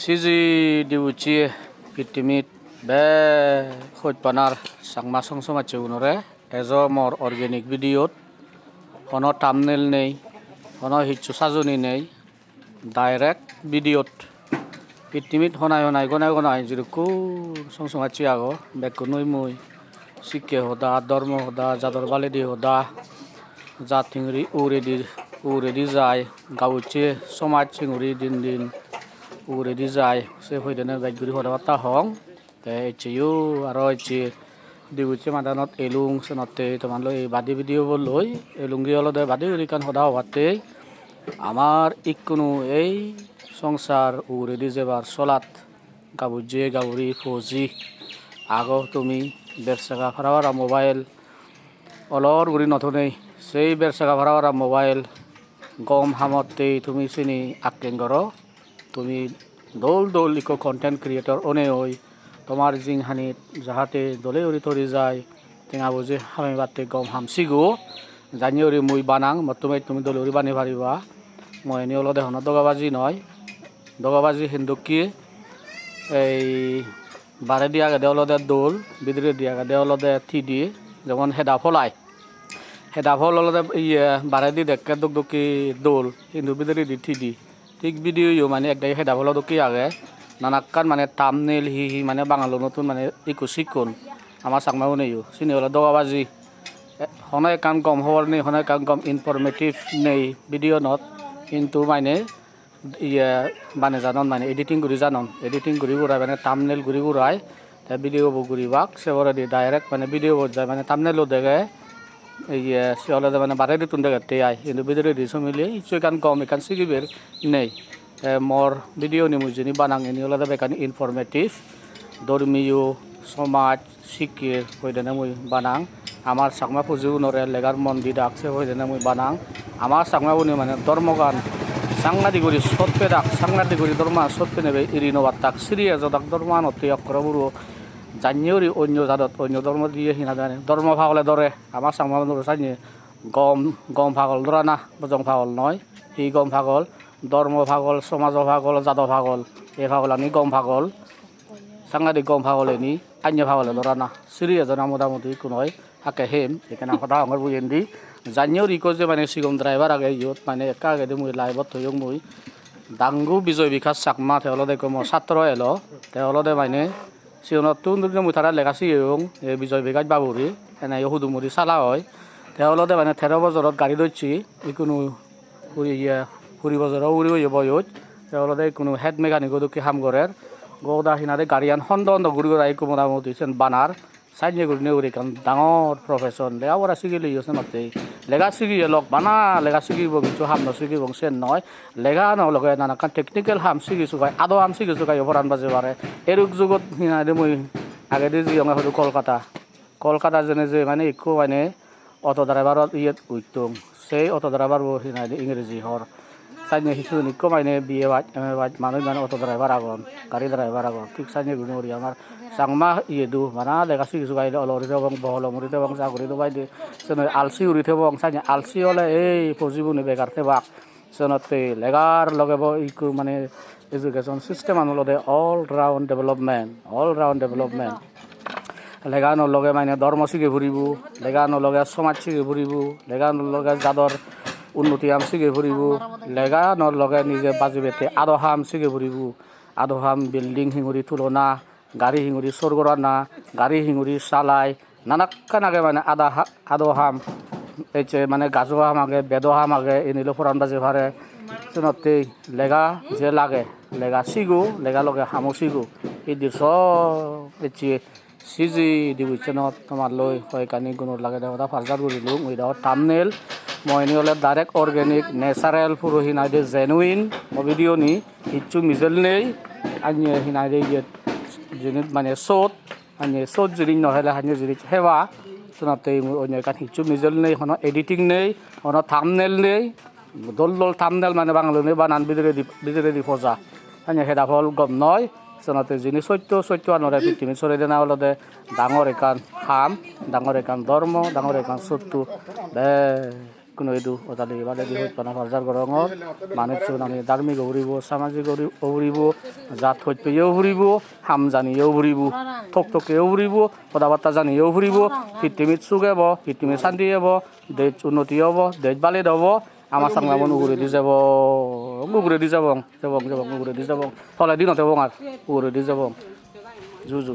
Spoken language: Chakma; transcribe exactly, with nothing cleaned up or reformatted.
Siji dibucche pittimit bek hojpanar Changma song somajjegunore ejo mor organic videot, hono thumbnail nei, hono hissu sajoni nei, direct videot. Pittimit honai honai gonai gonai jidukkun song somajje agon, bekkunoi mui sikke hoda, dhormo hoda, jador baledi hoda, jat hinguri uguredi, uguredi jai, gabucche somaj hinguri din din uguredi jai, se hoidene bej guri hoda batta hong. Te eccheyo aro ecche dibucche madanot elung, senotte toman loi badi video bo loi elungi. Olode badi guri ekkan hoda hobatte, amar ikkunu ei songsar uguredi jebar solat, gabujje gaburi poji ago tumi, bersaga para para mobile olor guri no thonei, sei bersaga para para mobile gom hamotte tumi sini akken goro. Tumi dol dol ikko content creator onei oi, tomar jinghanit jahate dole guri tori jai, tenga boji hamebatte gom ham sigo. Janye guri mui banang, mottume tumi dole guri banei pariba. Mo eni olode hono dogabaji noi, dogabaji hintu ki ei baredi agede olode dol, bidiredi agede olode tidi, jemon heda phol ai. Heda phol olode iye baredi dekke duk dukki dol, hintu bidiredi tidi. Thik video yo mane ekdagi heda pholo dokke age. Nanakkan mane thumbnail hi hi mane Bangalunottun mane ikko sikkon ama Changmaguneyo. Sini olode dogabaji. E, hono ekkan gom hobor nei, hono ekkan gom informative nei video not. Hintu mane iye bane janon, mane editing guri janon. Editing guri gurai mane thumbnail guri gurai. Te video bo guribak, se poredi direct mane video bot jai mane thumbnail o dege. Iye se olode mane baredittun degette ai, hintu bidiredi somile hissu ekkan gom ekkan sigibar nei. Te mor video ni mui jeni banang, eni olode bekkani informative, dhormiyo, somaj, sikke hoidene mui banang. Amar Changma pujigunore legar mon didak se hoidene mui banang. Amar Changmagune mane dhormogan sangadik guri sot pedak, sangadik guri dhormogan sot penebe iri no pattak, siri ejodak dhormoanotte okkore puro janye guri onyo jadot, onyo dhormo diye hinade mane dhormo pagole dhore. Amar Changmagunore sanye gom, gom pagol dhorana, bojong pagol noi. Hi gom pagol? Dhormo pagol, somajo pagol, jado pagol. Ei pagolani gom pagol. Sangadik gom pagol eni, anye pagole dhorana. Siri ejona motamuti ikko noi, hakke hem, ekkena hoda hongor bujendi. Janye guri ikko je mane sigon driver age iyot, mane ekka agede mui live-ot toyong mui. Dangu Bijoy Bikash Chakma, te olode ikko mo satro elo, te olode mane sigonottun dhuri mui tara lega sigeyong, ei Bijoy Bikash baburi, ene yo hudumudi sala oi. Te olode mane tero bojorot gari docche, ikkunu huri ye, huri bojoro ugure oye boyoj. Te olode ikkunu head mechanic o dokke ham gorer. Goda hinade gariyan hondo hondo guri gurai ikko motamuti sen banar. Sanye gurinei uri ekkan dangor profession. Lega pora sigeleyo senotte. Lega sigiye lok bana, lega sigibong hissu ham no sigibong sen noi. Lega no loge nanakkan technical ham sigi sugai, ado ham sigi sugai poran baje pare. Eruk jugot hinade mui agedi jiyonge hudu Kolkata. Kolkata jene je mane ikko mane auto driver-ot iyet uttong. Sei auto driver bo hinade Ingreji hor. Sanye hissu ikko mane B A pass, M A pass manuj mane auto driver agon, gari driver agon. Thik sanye guri guri amar Changma iye do, bana lega sigi sugai olo guri thebong, boholo guri thebong, saguri do pai de. Sene alsi guri thebong, sanye alsi ole ei pojibuni begar thebak. Senotte legar loge bo ikko mane education system an olode all round development, all round development. Leganor loge mane dhormo sige puribo, leganor loge somaj sige puribo, leganor loge jador unnoti ham sige puribo, leganor loge nije bajibette ado ham sige puribo, ado ham building hinguri tulona, gari hinguri sor gorana, gari hinguri salai, nanakkan age mane ada ha-, ado ham, ecche mane gajo ham age, bedo ham age, enilo poran baje pare. Senotte lega je lage, lega sigo, lega loge hamo sigo. Ei dirso ecche siji dibucchonot tomar loi hoyekkani gunor lagede hoda parjar gurilung, ui degor thumbnail. Mo ini ole direct organic, natural, puro hinai de genuine mo video ni. Hissu mijel nei, anye hinai de iyet jinis mane sot, anye sot jinis no hele anye jinis heba. Senotte mui onyo ekkan hissu mijel nei, hono editing nei, hono thumbnail nei. Dol dol thumbnail mane Bangalune banan bidiredi, bidiredi poja. Anye heda phol gom noi. Senotte jinis sotto, sotto anore pittimit sore dena olode dangor ekkan ham, dangor ekkan dhormo, dangor ekkan sotto. Bek. Kuno idu odadi badadi hojpana parjar gorongor. Manuchun ami dharmik o puribo, samajik o puribo, jat hojpeyo puribo, ham janiyo puribo, toktokeyo puribo, hoda batta janiyo puribo. Pittimit suk ebo, pittimit santi ebo, dej unnoti obo, dej balet obo. Ama Changmagun uguredi jebong, uguredi jebong, jebong, jebong, uguredi jebong. Toledi no tebong ar, uguredi jebong. Ju ju.